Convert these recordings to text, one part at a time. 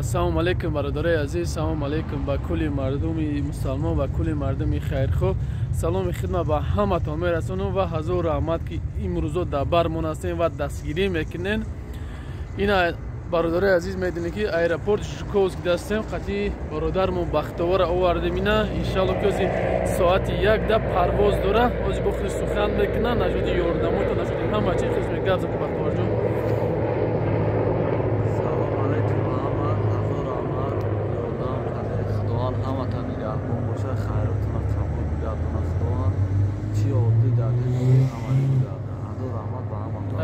Салом алейкум, бародарои азиз, салом алейкум ба кулли мардуми мусалмон ва кулли мардуми хайрхоҳ. Саломи хидмат ба ҳаматон мерасонам ва ҳазор раҳмат, ки имрӯзо дар бармон ҳастем ва дастгирӣ мекунен. Ина, бародарои азиз, медонед, ки аэропорт Жуковский дастем, қатъи бародармон Бахтовара овардем. Ина, иншалло, ки ози соати 1 да парвоз дора. Ози бо худи сухан мекунан нашуди ёрдамото, нашуди ҳама чи хизме гап зад, Бахтоварҷон. Салом алейкум ҳама, ҳазор раҳмат ёрдам каде. Худованд ҳаматон нигаҳбон бошад, хайротона қабул бигардонад. Худованд чӣ оддӣ дар дил дорӣ, амалӣ бигардонад. Ҳазор раҳмат ба ҳаматон.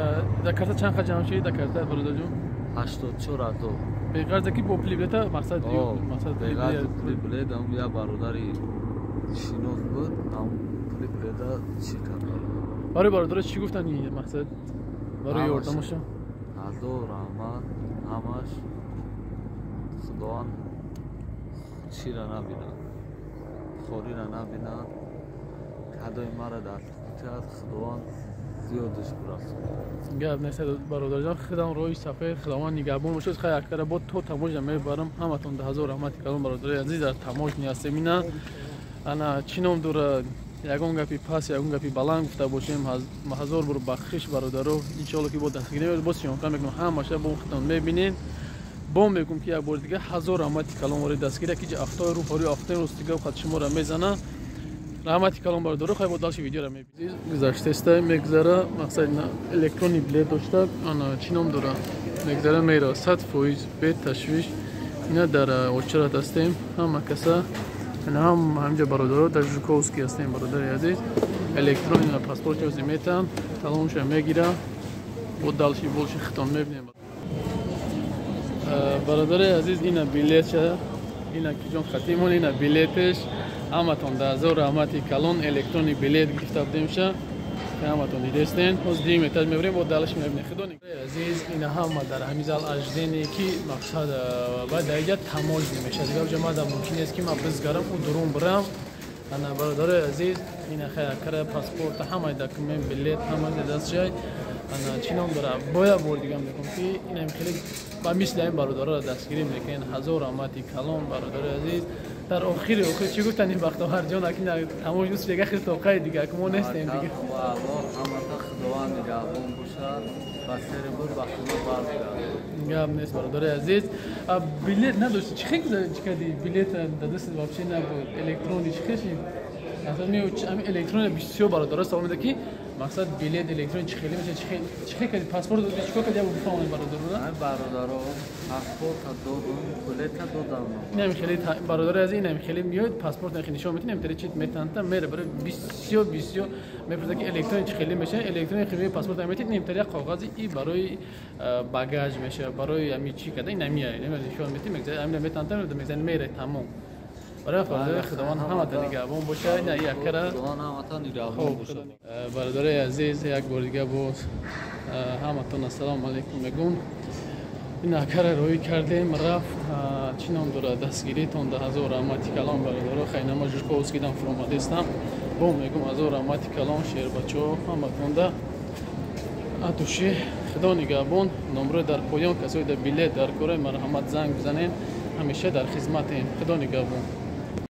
Дар карта чанд қа ҷамъ шид, дар карта, бародарҷон? 84 000. Беғарза ки бо пули билета, мақсад? Мақсад. Беғарзи пули билет. Ам як бародари шинос буд, ам пули билета чӣ кард. Барои бародаро чӣ гуфтани, мақсад, барои ёрдамоша? Ҳазор раҳмат ҳамаш. Худованд чира набинад, хорира набинад. Кадои мара дастгирӣ кард, Худованд зиёдаш бирасонад. Гап нест, бародарҷон, худам роҳи сафед, Худованд нигаҳбон бошад. Хай, акара бо то таможня мебарам. Ҳаматон ҳазор раҳмати калон, бародарои азиз. Дар таможня ҳастем. Ина, ана, чӣ ном дорад, ягон гапи пас, ягон гапи баланд гуфта бошем, ҳазор бор бахшиш, бародаро. Иншоалло, ки бо дастгирӣ бо съёмка мекунам, ҳамаша бо худтон мебинед. Бо мегӯм, ки як бори дига ҳазор раҳмати калон вори дастгирӣ, ки автои рӯ пари автои ростига қад шуморо мезана. Раҳмати калон, бародаро. Хай, бо дальше видеоро мебинед. Гузаштеста, мегузара. Мақсад, электронный билет дошта, ана, чӣ ном дора, мегузара, мера 100% беташвиш. Ина, дар очередь ҳастем ҳама каса. Ҳам ҳамҷа, бародаро, дар Жуковский ҳастем, бародари азиз. Электронный паспорт ози метан, талонша мегира, бо дальше больше хитон мебинем. Бародари азиз, ина билетша, ина киҷон хатимон, ина билетеш. Ҳаматон да ҳазор раҳмати калон. Электронный билет гирифта будемша, ҳаматон дидестен. Ҳоз дуюм этаж мебарем, бо дальше мебинем. Худо азиз, ина ҳама дар ҳамин зал ожидание, ки мақсад, баъд дар иҷа таможня мешавад. Дигар ҷа мада мумкин нест, ки ман бизгарам, ӯ дурун бирам. Ана, бародарои азиз, ина хайакара паспорта, ҳамаи документ, билет, ҳама дастшай. Ана, чӣ ном дора, боя бор дигар мекунам, ки инам хеле ба мисли ҳамин бародароро дастгирӣ мекунен. Ҳазор раҳмати калон, бародарои азиз. Дар охири охир чӣ гуфтани, Бахтоварҷон? Аки тамоми юсуф яга хел тоқаи дига, ак мо нестем дига. Ҳамата Худованд нигаҳбон бошад, ба сери буд ба хона бармегардад. Гап нест, бародари азиз. Билет надошти, чӣ хел чӣ кардӣ? Билет дар дастат вообще набуд, электронный чӣ хел шид? Асlan ми электронный бисёр бародаро савол меда, ки мақсад, билет электронный чӣ хеле мешавад, чӣ хел кардӣ, паспорт додӣ, чӣ кор кардӣ? Як бифаҳмонед бародаро. Ай, бародаро, паспорта додум, билета додам. Инам хеле, бародари азиз, инам хеле меояд, паспорт нахи нишон метин, инам чит метанта мере. Барои бисёр бисёр мепурсад, ки электронный чӣ хеле мешавад. Электронный хеле паспорт метин, инам тари коғази и барои багаж мешавад, барои ами чӣ када, инам меояд, нишон метин, мегзарад, амина метанта, мегзарад, мере, тамом. Барои худои Худованд ҳамата нигаҳбон бошад. Ина якара. Худованд ҳамата нигаҳбон бошад. Бародарои азиз, як бор дига боз ҳаматон ассалому алайкум мегӯм. Ин акара роҳӣ кардем, рафт. Чӣ ном дорад, дастгиритон да ҳазор раҳмати калон, бародаро. Хайнама Жуковский дам фуромадестам. Бо мегӯм, ҳазор раҳмати калон, шербачаҳо, ҳаматон да атуши. Худо нигаҳбон. Номро дар поён, касое дар билет дар кора, марҳамат, занг бизанед, ҳамеша дар хизматем. Худо нигаҳбон.